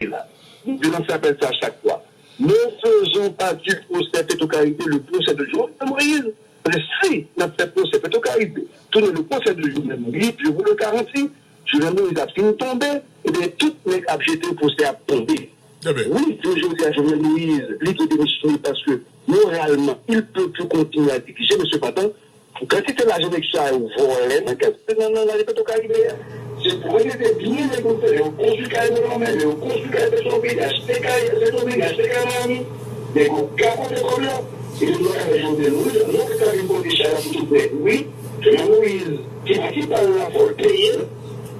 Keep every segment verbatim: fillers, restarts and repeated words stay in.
la. Nou te lanse apèl sa a chak fwa. Ne faisons pas du procès Petro-Caribe le procès de Jovenel Moïse. Paske si n ap fè pwosè Petro-Caribe tounen le procès de Jovenel Moïse, je vous le garantis, Jovenel Moïse ap fin tonbe, ebyen tout nèg ap jete pwosè ap tonbe. Wi, jounen jodi a Jovenel Moïse, li dwe demisyone paske moralman, il peut plus continuer à diriger, men sepandan, pou kantite lajan nèg sa yo vòlè nan kantite nan nan lari Petro Karibe a, se pou yo te byen nèg yo fè, yo konstwi kay nan lanmè, yo konstwi kay Petyonvil, achte kay Sendomeng, achte kay Miami, nèg yo gagote kòb yo, epi nou ka fè Jovenel Moïse, nou ka vin pote chay la sou tout nèg, wi, Jovenel Moïse, ki pati pa l la fò l peye l,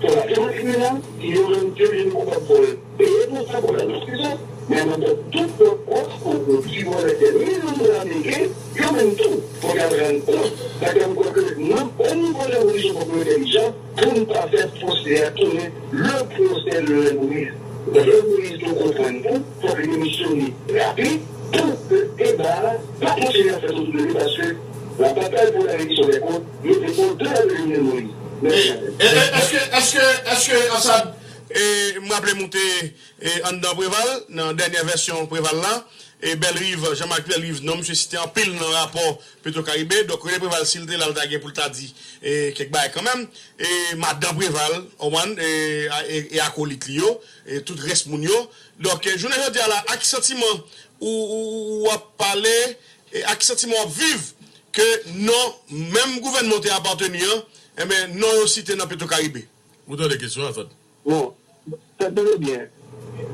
fò l ap jwenn kriminèl, ki yo menm te vin koupab fò l peye pou sa pou l al nan prizon. Men an menm tan, tout lòt kòb, pou ti vòlè dè milyon dola ameriken, yo menm tou, fòk y al rann kont. Sa k fè m kwè ke nou, o nivo de revolisyon, fòk nou entèlijan pou n pa fè pwosè a tounen le procès de Jovenel Moïse. Jovenel Moïse dwe konprann tou, fòk li demisyone rapid pou ke deba a pa kontinye ap fèt otou de li, paske la bataille pour la reddition des comptes, li se odela de Jovenel Moïse. Mèsi. E, e, èske, èske, èske Assad, e, m raple m ou te, e, anndan Preval, nan dènyè vèsyon Preval la, e, Bellerive, Jean-Marc Bellerive, non, misye site anpil nan rapò Petro Karibe, donk René Preval, si l te la, l ta gen pou l ta di, e, kèk bagay kanmenm, e, madan Preval, ou konprann, e, a, e, e akolit li yo, e tout rès moun yo. Donk, e, jounen jodi a la, ak ki santiman ou, ou, ou, ou ap pale, e ak ki santiman w ap viv ke non, menm gouvènman w te apateni an, enben, non yo site nan Petro Karibe. Ou tande kesyon an, Assad? Bon, sa tande byen.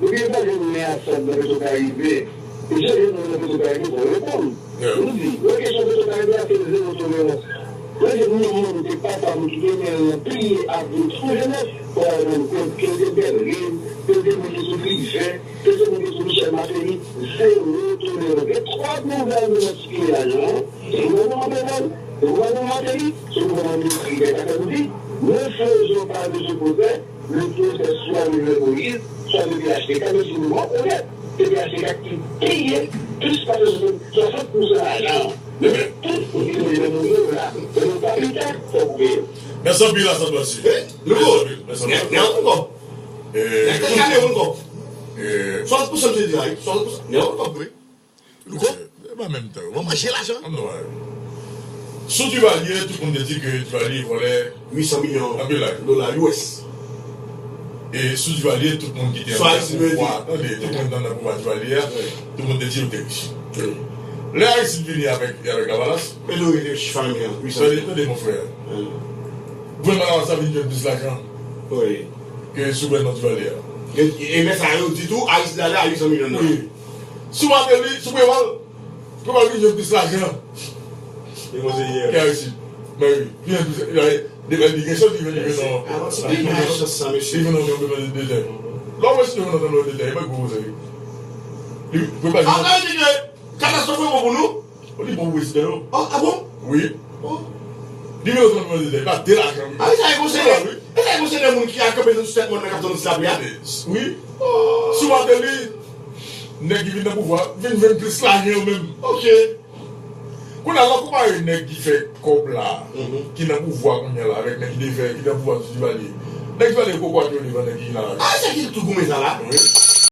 Depi yo pa jwenn men Assad nan Petro Karibe, e jan yo jwenn men nan Petro Karibe, fò yo reponn. Nou di, nan kesyon Petro Karibe a, se zewo tolerans. Mwen, se moun, moun, se papa m ki te men l nan pliye avni tout jenès, fò w al rann kont ke l te Bellerive, ke l te moun ki sou Privè, ke l te moun ki sou Michel Martelly, zewo tolerans. Gen twa gouvènman ki te lajan an, se gouvènman Preval, se gouvènman Martelly, se gouvènman Bellerive, sa fè nou di, ne faisons pas de ce procès le procès soit de Jovenel Moïse, soit de P H T K, menm si nou rekonèt ke P H T K ki peye plis pase swasant pou san lajan an. Men tout pou di nou, men nou la, men nou pa pita, fòk ou peye. Mèsi anpil, Assad Mathieu. Wi, Louko. Mèsi anpil, mèsi anpil. Nèg, nèg, Louko. Eh, nèg te kale, Louko. Eh, swasant pou san, je di, wi. Swasant pou san. Nèg, Louko. Wi. Louko? Eh, e pa menm tan. Mwen manje lajan. An nou, eh. Sou Duvalier, tout moun te di ke Duvalier vòlè uit san milyon dola U S. E sou Duvalier, tout moun ki te anndan pouvwa, tande, tout moun ki te anndan pouvwa Duvalier a, tout moun te di yo te rich. Lè Aristide vini avèk, avèk Lavalas, tande, tande, mon frè. Gouvènman Lavalas la vin jwenn plis lajan ke sou gouvènman Duvalier a. E, e lè sa yo di tou, Aristide ale a uit san milyon dola. Wi. Sou Martelly, sou Preval, Preval vin jwenn plis lajan ke Aristide. Men wi, vin jwenn plis, li gen chans li vin nan, li vin nan yon gouvènman de detè. Lè w wè si yo nan tann detè, e pa gwo koze. Li, Preval vin. Katastwòf yo bon pou nou? Li bon pou prezidan yo. Oh, ah bon? Wi. Oh. Li vin nan tann detè, li pa de lajan. Ah, e sa e konseye. E sa e konseye de moun ki a kanpe sou tèt mòn nan k ap tann ti lapli a? Wi. Sou Martelly, nèg ki vin nan pouvwa, vin jwenn plis lajan yo menm. Ok. Kounye a, lè w konpare nèg ki fè kòb la, ki nan pouvwa kounye a la, avèk nèg ki te fè, ki nan pouvwa sou Duvalier. Nèg Duvalier kòkòt yo devan nèg ki nan lari. Ah, se ki tou goumen sa la? Wi.